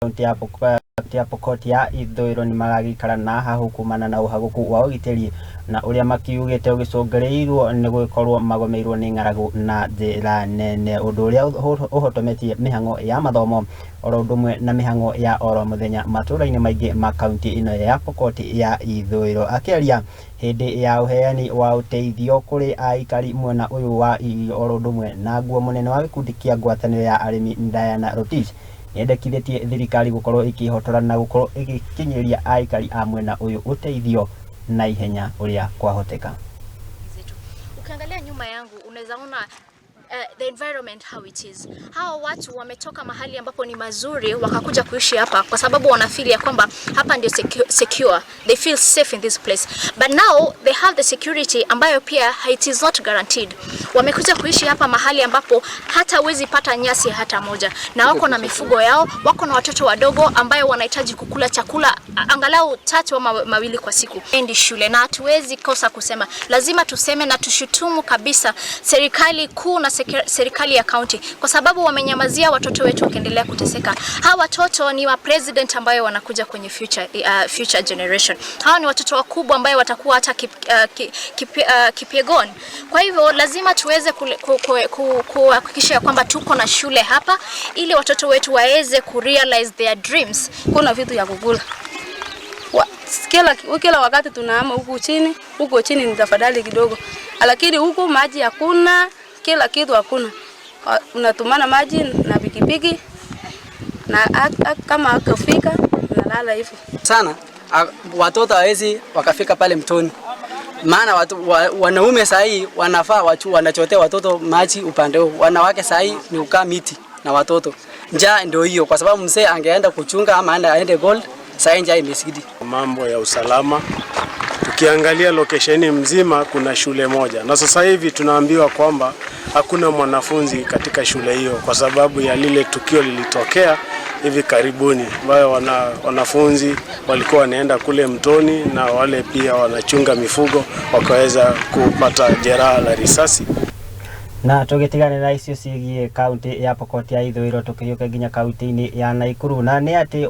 Kaunti ya Pokot ya ithũĩro nĩ maragĩikara na hahu kumana na ũhagũku wa ũgitĩri na ũrĩa makiugĩte ũgĩcũngĩrĩirio nĩ gũgĩkorwo magomeirwo nĩ ng'aragu na njĩra nene, ũndũ ũrĩa ũhotometie mĩhang'o ya mathomo oro ũndũ ũmwe na mĩhang'o ya oro mũthenya matũũra-inĩ maingĩ ma kaunti ĩno ya Pokot ya ithũĩro. Akĩaria hĩndĩ ya ũheani wa ũteithio kũrĩ aikari mwena ũyũ wa irio oro ũndũ ũmwe na nguo, mũnene wa gĩkundi kĩa ngwatanĩro ya arĩmi Diana Rotich nĩendekithĩtie thirikari gũkorwo ĩkĩhotora na gũkorwo ĩgĩkinyĩria aikari a mwena ũyũ ũteithio na ihenya ũrĩa kwahoteka. Zetu. Ukiangalia nyuma yangu unaweza ona the environment how it is. Hawa watu wametoka mahali ambapo ni mazuri wakakuja kuishi hapa kwa sababu wanafeel ya kwamba hapa ndio secure. They feel safe in this place. But now they have the security ambayo pia it is not guaranteed. Wamekuja kuishi hapa mahali ambapo hata huwezi pata nyasi hata moja, na wako na mifugo yao, wako na watoto wadogo ambayo wanahitaji kukula chakula angalau tatu ama mawili kwa siku. Endi shule na hatuwezi kosa kusema, lazima tuseme na tushutumu kabisa serikali kuu na serikali ya county kwa sababu wamenyamazia watoto wetu wakiendelea kuteseka. Hawa watoto ni wa president ambayo wanakuja kwenye future generation. Hawa ni watoto wakubwa ambayo watakuwa hata Kipyegon. Kwa hivyo lazima tuweze kuhakikisha kwamba tuko na shule hapa ili watoto wetu waweze kurealize their dreams. Kuna vitu ya kukula. Kila wakati tunahama huku chini, huko chini ni tafadhali kidogo, lakini huku maji hakuna, kila kitu hakuna. Unatumana maji na pikipiki na kama akafika nalala hivyo. Sana watoto hawezi wakafika pale mtoni, maana wanaume sahii wanafaa wanachotea watoto maji upande huu, wanawake sahii ni ukaa miti na watoto. Njaa ndio hiyo, kwa sababu mzee angeenda kuchunga ama aende gold, sahii njaa imezidi. Mambo ya usalama, tukiangalia location mzima kuna shule moja, na sasa hivi tunaambiwa kwamba hakuna mwanafunzi katika shule hiyo kwa sababu ya lile tukio lilitokea hivi karibuni, ambayo wanafunzi walikuwa wanaenda kule mtoni na wale pia wanachunga mifugo wakaweza kupata jeraha la risasi. Na tũgĩtigane na icio ciĩgiĩ kaunti ya Pokot ya ithũĩro, tũkĩhiũke nginya kaunti-inĩ ya Naikuru na nĩ atĩ